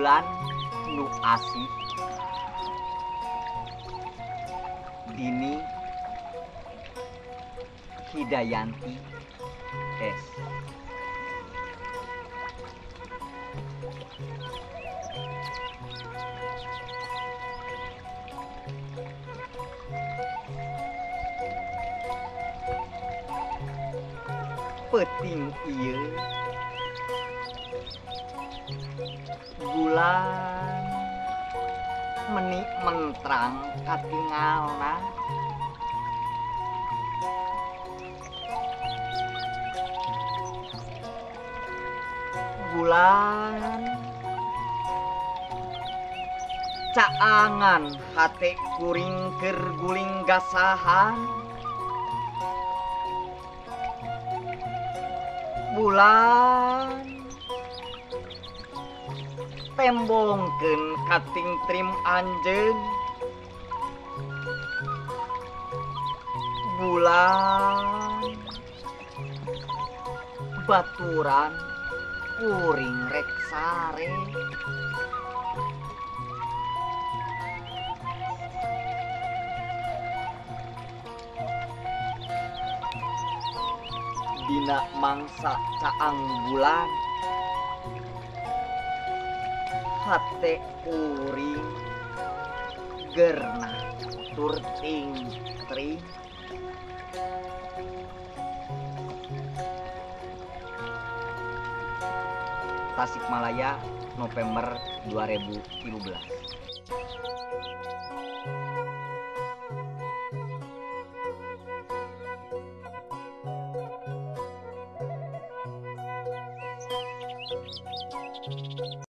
Bulan nu asih Dini Hidayanti S. Peuting ieu bulan meni mentrang katingalna bulan caangan hate kuring keur guling gasahan bulan tembongkeun kating trim anjeun bulan baturan kuring rek sare dina mangsa caang bulan hate kuring gernah tur tingtring. Tasikmalaya, November 2013.